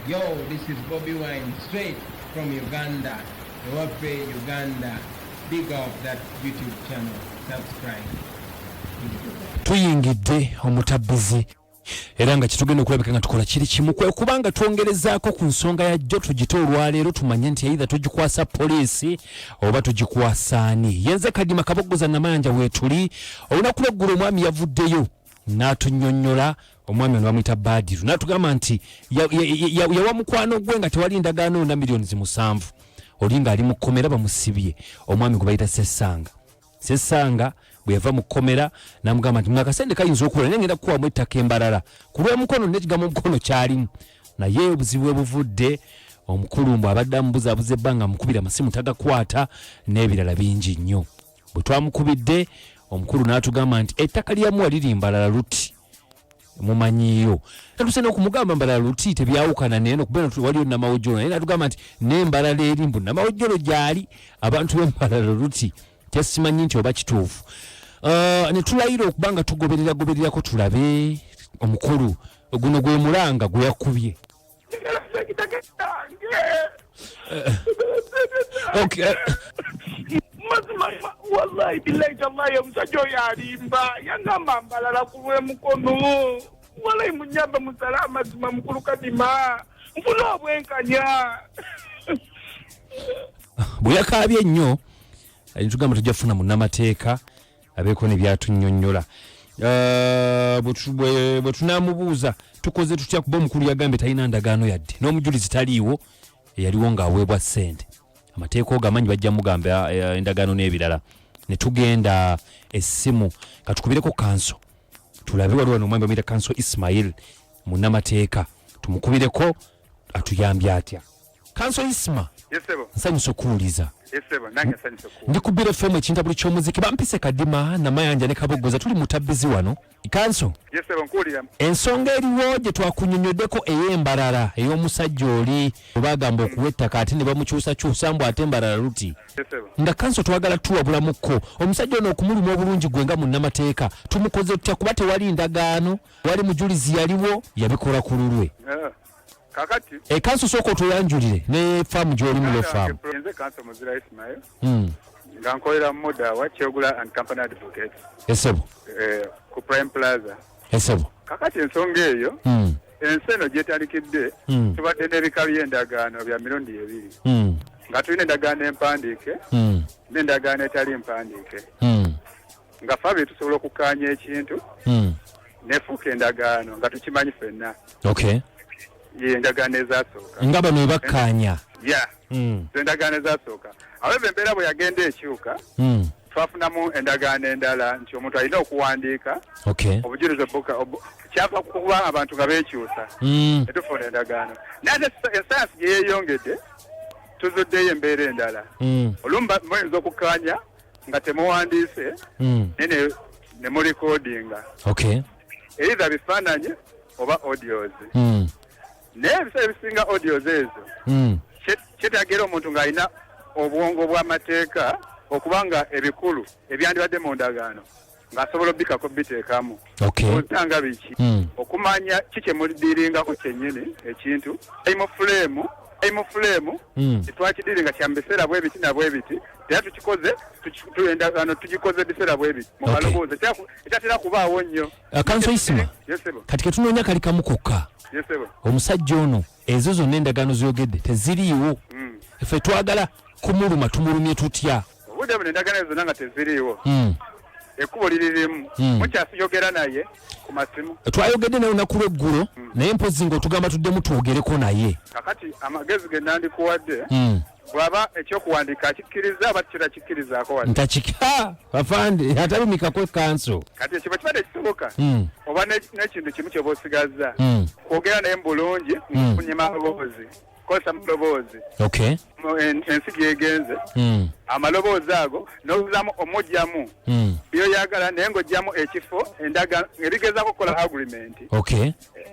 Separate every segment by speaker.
Speaker 1: Yo, this is Bobi Wine straight from Uganda. Ewaffe Uganda. Big up that YouTube channel. Subscribe.
Speaker 2: Tuyingidde omutabbizi era nga kyetugenda okulabika nga tukola kiri kimu kwe kubanga twongerezaako ku nsonga ya jjo tugite olwaleero tumanye nti eitha tugikwasa poliisi oba tugikwasa ani. Yenze Kadima Kaboggoza Namayanja weetuli. Olunaku lweggulo omwami yavuddeyo n'atunyonnyola. Omwami ono bamuyita Badiru n'atugamba nti yawa mukwano gwe nga tewali ndagaano yonna miliyoni 7, oli ng'ali mu kkomera bamusibye, omwami gwe bayita Sessanga. Sessanga bwe yava mu kkomera n'amugamba nti akasente kayinza okubula naye ngenda kukuwamu ettaka embalala ku lw'omukono n'ekigambo omukono kyalimu. Naye obuzibu bwe buvudde, omukulu mbu abadde amubuzaabuza ebbanga, amukubira amasimu tagakwata n'ebirala bingi nnyo. Bwe twamukubidde omukulu n'atugamba nti ettaka lyamuwa liri Mbalala Luti, mumanyiiyo. Tatuse n'okumugamba Mbalala Luti tebyawukana naye nokubeera waliyo Namawojjolo, naye natugamba nti n'embalala eri mbu Namawojjolo gyali abantu b'Embalala Luti, kyesimanyi nti oba kituufu. Ne tulayira okuba nga tugoberera gobererako tulabe omukulu guno gwe mulanga gwe yakubye. Okay.
Speaker 3: Mazima, wallahi billahi tallahi, omusajja oyo alimba. Yangamba Mbalala ku lw'emukono. Wallahi munyamba musale amazima, mukulu Kadima, nfuna obwenkanya.
Speaker 2: Bwe yakaabye ennyo ntugamba tujja kufuna munnamateeka abeeko ne byatunnyonnyola. Bwe tunaamubuuza tukoze tutya, kuba omukulu yagambye talina ndagaano yadde n'omujulizi taliiwo eyaliwo ng'aweebwa ssente. Amateeka ogamanyi, bajja mugamba endagaano n'ebirala. Ne tugenda essimu katukubireko kanso tulabe. Waliwo wano omwami bamuyita Kanso Ismail, munnamateeka, tumukubireko atuyambye atya. Kanso Isma.
Speaker 4: Yes, sebo.
Speaker 2: Nsanyusa okuwuliza.
Speaker 4: Yes, sebo. Nange nsanyusa okuwulira.
Speaker 2: Ndi ku Biro FM, ekintabuli ky'omuziki. Bampise Kadima Namayanja ne Kaboggoza, tuli mutabbizi wano. Kanso.
Speaker 4: Yes, sebo, nkuwulira.
Speaker 2: Ensonga eriwo gye twakunyonyoddeko ey'Embalala, ey'omusajja oli bagamba okuwa ettaka ate ne bamukyusakyusa mbu ate Mbalala Luti.
Speaker 4: Yes, sebo.
Speaker 2: Nga kanso twagala tuwabulamukko omusajja ono okumuluma obulungi, gwe nga munnamateeka tumukoze tutya? Kuba tewali ndagaano, wali mujulizi yaliwo, yabikola ku lulwe.
Speaker 4: Kakati
Speaker 2: Ekanso, sooka otweyanjulire ne faamu gy'olimu, law firm.
Speaker 4: Nze Kanso Muzira Ismail, nga nkolera muda wa Kyogula and Company Advocate.
Speaker 2: Esebo.
Speaker 4: Ku Prime Plaza.
Speaker 2: Esebo.
Speaker 4: Kakati ensonga eyo, ensi eno gyetandikidde, tubadde n'ebika by'endagaano bya mirundi ebiri, nga tulina endagaano empandiike n'endagaano etali mpandiike, nga fe abiri tusobola okukkaanya ekintu nefuuka endagaano nga tukimanyi ffenna. Ye endagaano ezasooka.
Speaker 2: Nga bano webakkaanya.
Speaker 4: Ya. Endagaano ezasooka. However, embeera bwe yagenda ekyuka, twafunamu endagaano endala nti omuntu alina okuwandiika obujulizi kyava ku kuba abantu nga beekyusa, netufuna endagaano. Naye ate esayansi gye yeeyongedde, tuzuddeyo embeera endala. Olumu muyinza okukkaanya nga temuwandiise, naye ne murecordinga, either bifaananyi oba audios. Naye ebiseera ebisinga audios ezo kyetaagira omuntu ng'alina obwongo bw'amateeka okuba nga ebikulu ebyandibadde mu ndagaano ng'asobola obbikako biteekamu. Otanga biki? Okumanya ki kye mudiringako kyennyini, ekintu time frame, time frame. Tetwakidiringa kya mu biseera bwe biti na bwe biti, era tukikoze endagaano tugikoze biseera bwe biti mu maloboozi ekyatera kubaawo nnyo.
Speaker 2: Kanso Isima.
Speaker 4: Yes, sebo.
Speaker 2: Kati ketunoonya kali kamu kokka.
Speaker 4: Yes, sebo.
Speaker 2: Omusajja ono ezo zonna endagaano z'oyogedde teziriiwo. Ffe twagala kumuluma, tumulumye tutya?
Speaker 4: Obudde buno endagaano ezo zonna nga teziriiwo, ekkubo liri limu. Mukyasiyogera naye ku masimu?
Speaker 2: Twayogedde naye olunaku lw'eggulo, naye mpozi ng'otugamba tuddemu twogereko naye.
Speaker 4: Kakati amagezi ge nandikuwadde, bw'aba ekyokuwandiika akikkiriza oba kirakikkirizaako wadde?
Speaker 2: Ntakika afande atalumikako kanso.
Speaker 4: Kati ekyo bwe kiba tekisoboka, oba n'ekintu kimu kyoba osigazza, kwogera naye mu bulungi, kunyima maloboozi, kozesa maloboozi. Ensi gyegenze, amaloboozi ago n'ozaamu omugyamu byoyagala, naye ng'ojjamu ekifo endagaano ebigezaako okukola agreement,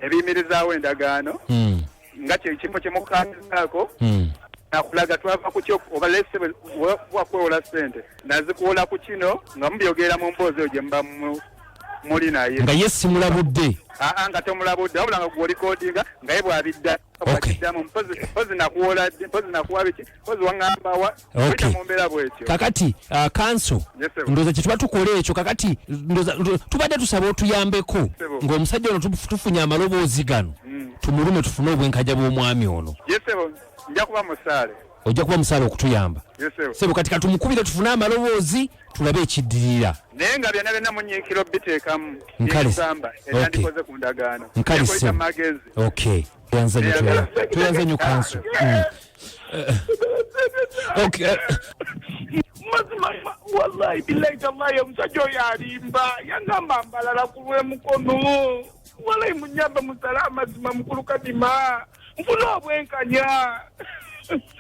Speaker 4: ebiyimirizaawo endagaano, nga kyekifo kyemukaanizaako. Nakulaga twava ku kyo oba lese wakwewola sente nazikuwola ku kino, nga mubyogera mu mboozi eyo gye muba mu muli naye
Speaker 2: nga ye simulabudde.
Speaker 4: Aa, nga tomulabudde, wabula nga gw'olikodinga nga ye bw'abidda bw'akiddamu, mpozi nakuwola ddi, mpozi nakuwa biki, mpozi waŋŋamba wa, oyita mu mbeera bw'etyo.
Speaker 2: Kakati kanso, ndowooza kye tuba tukola ekyo. Kakati ndowooza tubadde tusaba otuyambeko ng'omusajja ono tufunye amaloboozi gano, tumulume tufune obwenkanya bw'omwami ono.
Speaker 4: Yes ssebo, nja kuba musaale.
Speaker 2: Ojja kuba musaale okutuyamba.
Speaker 4: Yes ssebo.
Speaker 2: Ssebo, kati katumukubire tufune amaloboozi tulabe ekiddirira.
Speaker 4: Naye nga byonna byonna munyiikira obiteekamu.
Speaker 2: Nkale.
Speaker 4: Byensamba ebyandikoze ku ndagaano.
Speaker 2: Nkale
Speaker 4: Nja kuyita
Speaker 2: ssebo.
Speaker 4: magezi.
Speaker 2: Okay. Tweyanza nnyo, tweyanza nnyo kanso. Okay.
Speaker 3: Mazima wallahi billahi tallahi omusajja oyo alimba, yangamba mbalala ku lw'emukono. Wallahi munyambe musale amazima mukulu Kadima, nfune obwenkanya.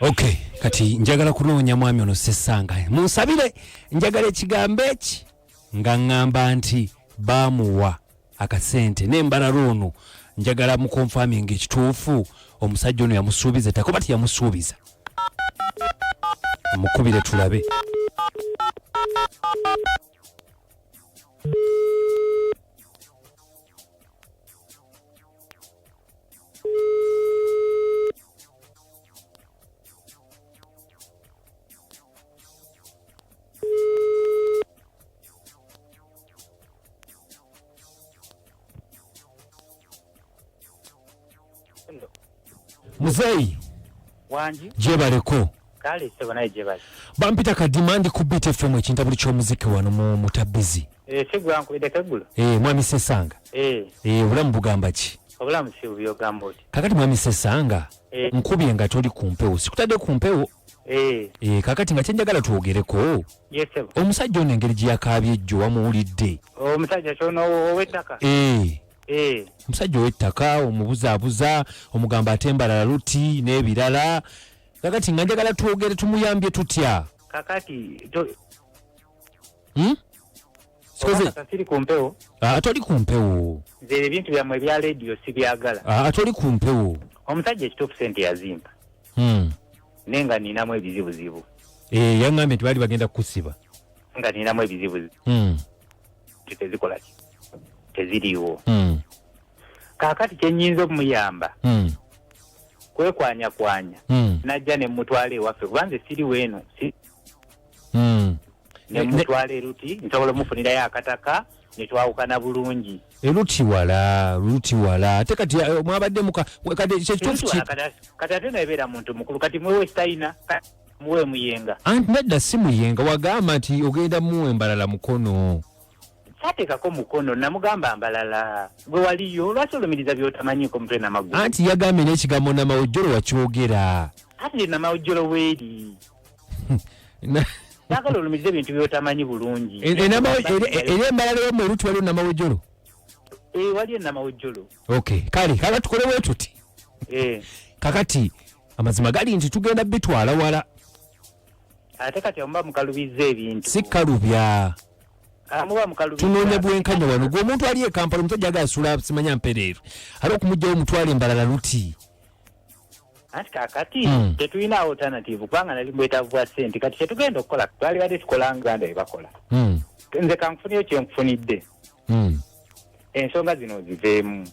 Speaker 2: Okay, kati njagala kunoonya mwami ono Ssessanga, munsabire, njagala ekigambo eki nga ŋŋamba nti baamuwa akasente n'embalala ono, njagala mukonfaminga ekituufu, omusajja ono yamusuubiza ettaka oba teyamusuubiza. Mukubire tulabe. Muzeeyi.
Speaker 5: Wangi.
Speaker 2: Gyebaleko.
Speaker 5: Kale ssebo, naye gyebale.
Speaker 2: Bampita Kadima, ndi ku Beat FM, ekintabuli ky'omuziki wano mu Mutabizi.
Speaker 5: Si gwe wankubiddeko eggulo?
Speaker 2: Mwami Ssessanga. Obulamu bugamba ki?
Speaker 5: Obulamu si bubi, ogamba oti.
Speaker 2: Kakati mwami Ssessanga, nkubye nga toli ku mpewo, sikutadde ku mpewo. Kakati nga kyenjagala twogereko.
Speaker 5: Yes, ssebo.
Speaker 2: Omusajja ono engeri gye yakaabye ejjo wamuwulidde?
Speaker 5: Omusajja kyono ow'ettaka?
Speaker 2: Omusajja ow'ettaka omubuzaabuza, omugamba ate embalala luti n'ebirala. Kakati nga njagala twogere, tumuyambye tutya?
Speaker 5: Kakati, to-
Speaker 2: Sikoze-
Speaker 5: Oba siri ku mpewo?
Speaker 2: Toli ku mpewo.
Speaker 5: Nze ebintu byammwe ebya leediyo sibyagala.
Speaker 2: Toli ku mpewo.
Speaker 5: Omusajja ekituufu sente yazimpa. Naye nga ninamu ebizibuzibu.
Speaker 2: Yaŋŋambye nti baali bagenda kukusiba.
Speaker 5: Nga ninamu ebizibuzibu. Tezikola ki? Teziriiwo. Kaakati kye nnyinza okumuyamba, kwekwanyakwanya. Najja ne mmutwala ewaffe, kuba nze siriwo eno. Ne mmutwala eruti, nsobola omufunirayo akataka, ne twawukana bulungi.
Speaker 2: Eruti wala, luti wala. Ate kati, mwabadde muka, we, kati kye kituufu
Speaker 5: Eruti wala, kati ate nabeera muntu mukulu, kati muwe Sitayina, muwe Muyenga.
Speaker 2: Anti nedda si Muyenga, wagamba nti ogenda muwe Mbalala mukono.
Speaker 5: Saateekako mukono, namugamba Mbalala. Gwe waliyo, lwaki olumiriza by'otamanyiiko mutwe n'amagulu?
Speaker 2: Anti yagambye n'ekigambo Namawojjolo wakyogera.
Speaker 5: Anti Namawojjolo weeri. Saagala olumirize ebintu by'otamanyi bulungi.
Speaker 2: Era Embalala y'omu Eruti waliwo Namawojjolo?
Speaker 5: Waliyo Namawojjolo.
Speaker 2: Okay, kale, kale tukole bwe tuti. Kakati amazima gali nti tugenda bitwala wala.
Speaker 5: Ate kati omuba mukalubizza ebintu.
Speaker 2: Si kalubya.
Speaker 5: Muba mukalubizza.
Speaker 2: Tunoonya bwenkanya wano. Gwe omuntu ali e Kampala, omusajja agala asula simanya mpereero. Ate okumuggyawo omutwalo Embalala luti.
Speaker 5: Anti kaakati, tetulina alternative kubanga nali mwetaavu bwa ssente. Kati kyetugenda okukola, twalibadde tukola nga Uganda bye bakola. Nze kanfuniyo kye nkufunidde. Ensonga zino oziveemu.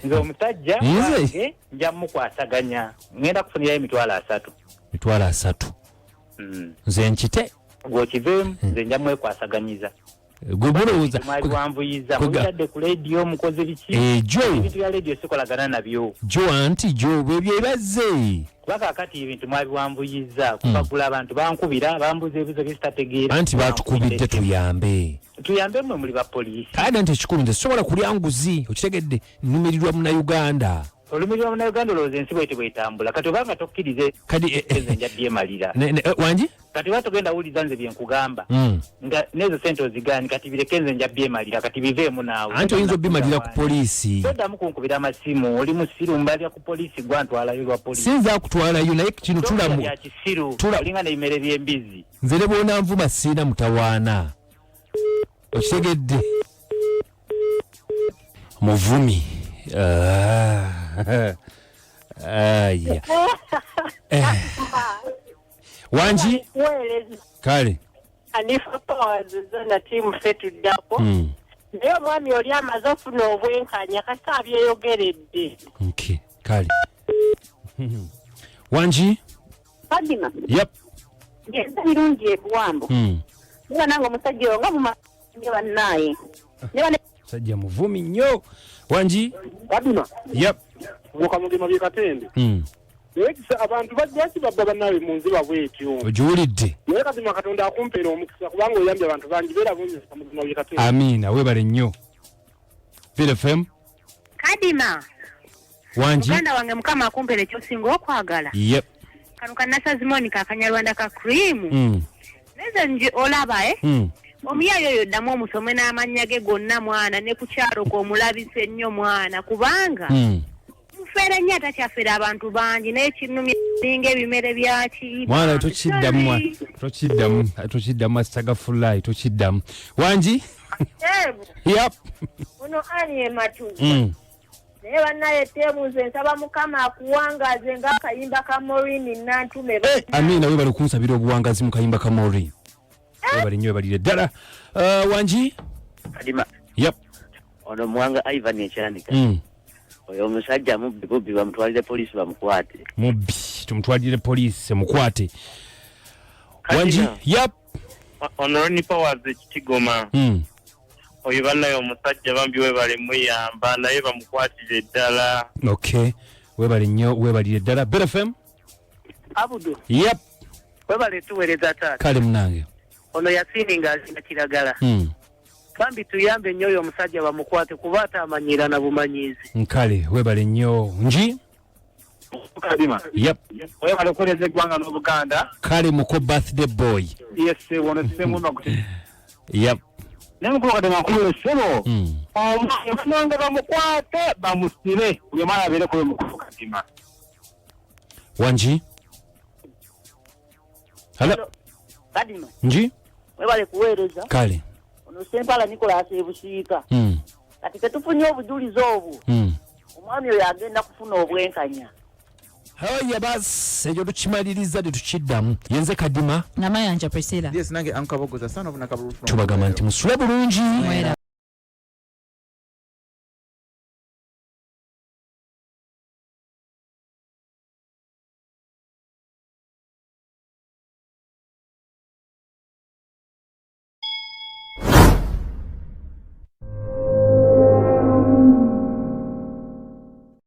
Speaker 5: Nze omusajja
Speaker 2: Nze?
Speaker 5: wange nja mukwasaganya. Ngenda kufunirayo emitwalo 3.
Speaker 2: Mitwalo 3. Nze nkite.
Speaker 5: Gw'okiveemu, nze nja mwekwasaganyiza.
Speaker 2: Gwe mulowooza
Speaker 5: Mwali wanvuyiza,
Speaker 2: kwega-
Speaker 5: mubitadde ku leediyo, mukoze biki?
Speaker 2: Jo.
Speaker 5: Ebintu bya leediyo sikolagana nabyo.
Speaker 2: Jo, anti jo, bwe byebazze.
Speaker 5: Kuba kaakati ebintu mwabiwanvuyiza, kubagula abantu bankubira, bambuza ebibuzo bye sitategeera.
Speaker 2: Anti batukubidde tuyambe.
Speaker 5: Tuyambe mmwe muli ba poliisi.
Speaker 2: Kale anti ekikulu nze sisobola kulya nguzi, okitegedde, nnumirirwa Munnayuganda.
Speaker 5: Olumirirwa Munnayuganda olowooza ensi bw'eti bw'etambula. Kati obanga tokkirize,
Speaker 2: Kati,
Speaker 5: nze nja byemalira.
Speaker 2: Ne, ne wangi?
Speaker 5: Kati oba togenda wuliriza nze bye nkugamba. Nga n'ezo ssente ozigaanyi, kati bireke nze nja byemalira, kati biveemu naawe.
Speaker 2: Anti oyinza obimalira ku poliisi.
Speaker 5: Toddamu kunkubira amasimu, oli musiru, mbalya ku poliisi, gwa ntwalayo lwa poliisi.
Speaker 2: Sinza akutwalayo, naye kino
Speaker 5: Togenda
Speaker 2: tulamu.
Speaker 5: bya kisiru,
Speaker 2: Tula-
Speaker 5: olinga n'ebimere by'embizzi.
Speaker 2: Nze ne bw'onanvuma siina mutawaana. Okitegedde? Muvumi. Aya. Wangi?
Speaker 6: Weereza.
Speaker 2: Kale.
Speaker 6: Anifa Powers zonna ttiimu ffe tuddako. Naye omwami oli amaze ofuna obwenkanya kasita abyeyogeredde.
Speaker 2: Okay, kale. Wangi?
Speaker 7: Kadima.
Speaker 2: Yep.
Speaker 7: Ngenze birungi ebuwambo. Niba nange omusajja oyo nga mumanyi bannaaye. Niba ne
Speaker 2: Musajja muvumi nnyo. Wangi?
Speaker 8: Kadima.
Speaker 2: Yep.
Speaker 8: Muka mugema bye Katende. Naye kisa abantu bajja ki babba bannaabwe mu nziba bw'etyo.
Speaker 2: Ogiwulidde.
Speaker 8: Naye Kadima Katonda akumpeera omukisa kubanga oyambye abantu bangi beera bulungi Mugema bye Katende.
Speaker 2: Amiina, weebale nnyo. Villa FM.
Speaker 9: Kadima.
Speaker 2: Wangi.
Speaker 9: Muganda wange Mukama akumpere ky'osinga okwagala.
Speaker 2: Yep.
Speaker 9: Kano ka Nasazi Monica akanyarwanda ka cream. Nze nje olaba eh? Omuyayo oyo ddamu omusome n'amannya ge gonna mwana ne ku kyalo k'omulabise nnyo mwana kubanga mufeere nnyo atakyafera abantu bangi naye kinnumye ninga ebimere bya ki
Speaker 2: Mwana tokiddamu mwana tokiddamu tokiddamu asitagafulayi tokiddamu. Wangi?
Speaker 6: Tebu.
Speaker 2: Yep.
Speaker 6: Ono ani ematu. Naye bannaye Tebu nze nsaba Mukama akuwangaaze ng'akayimba ka Maureen Nantume.
Speaker 2: Amiina, webale kunsabira obuwangazi mu kayimba ka Maureen. Webale nnyo, webalire ddala. Wangi?
Speaker 10: Kadima.
Speaker 2: Yep.
Speaker 10: Ono Muwanga Ivan Ekyanika. Oyo omusajja mubbi bubbi, bamutwalire poliisi bamukwate.
Speaker 2: Mubbi, tumutwalire poliisi mukwate.
Speaker 11: Kadima.
Speaker 2: Wangi? Yep.
Speaker 11: Ono Ronnie Powers Ekitigoma. Oyo bannaye omusajja bambi webale muyamba naye bamukwatire ddala.
Speaker 2: Okay. Webale nnyo, webalire ddala. Better FM?
Speaker 12: Abudu.
Speaker 2: Yep.
Speaker 12: Webale tuweereza taata.
Speaker 2: Kale munange.
Speaker 12: Ono Yasini ng'azina kiragala. Bambi tuyambe nnyo oyo omusajja bamukwate kuba ataamanyira na bumanyiizi.
Speaker 2: Nkale webale nnyo. Nji?
Speaker 4: Kadima.
Speaker 2: Yep.
Speaker 4: Webale okuweereza eggwanga n'Obuganda.
Speaker 2: Kale muko birthday boy.
Speaker 4: Yes, ono Ssemwema kuti.
Speaker 2: Yep.
Speaker 4: Naye mukulu Kadima nkubira essebo. Omwana bamukwate bamusibe buli omwana abeere ku mukulu Kadima.
Speaker 2: Wangi? Hello.
Speaker 13: Kadima.
Speaker 2: Nji?
Speaker 13: Webale kuweereza.
Speaker 2: Kale.
Speaker 13: Ono Sempala Nicholas Ebusiika. Kati tetufunye obujulizi obwo. Omwami oyo agenda kufuna obwenkanya.
Speaker 2: Haya basi, ekyo tukimaliriza tetukiddamu. Yenze Kadima.
Speaker 14: Namayanja Priscilla.
Speaker 15: Yes, nange Ankabogoza, son of Nakabulu from
Speaker 2: Tubagamba nti musule bulungi.
Speaker 14: Mwera.